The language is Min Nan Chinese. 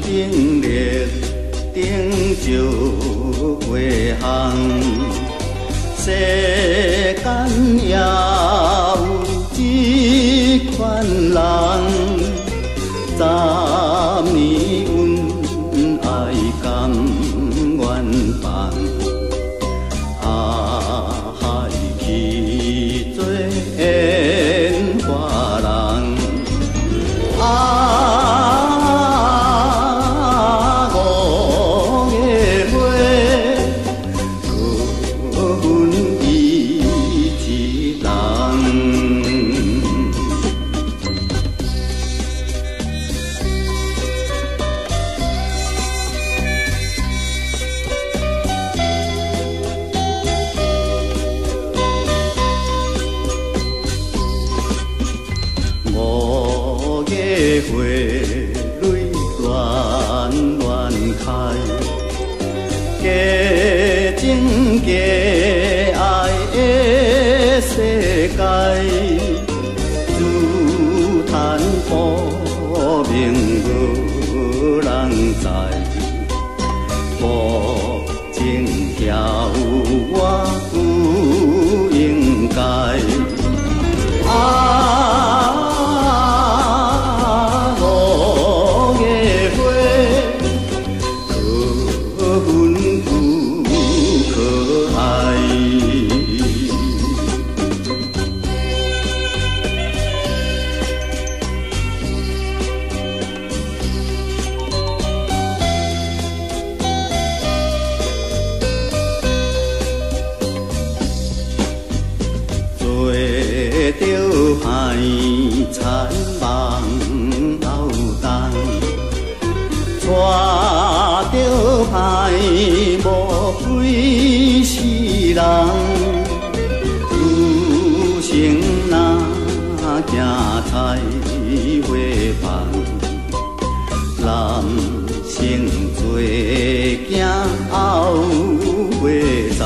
顶绿灯照花巷，世间也有这款人，十年恩爱甘愿放，啊海去做缘花人。啊，五月花，可阮伊一人。五月花蕊乱乱开，假情假爱的世界，自叹苦命无人知，无情叫我不应该。啊，五月花，可恨不可爱。做著歹田梦后东，娶著歹某规世人，余生若行菜花房，男生做囝后花丛。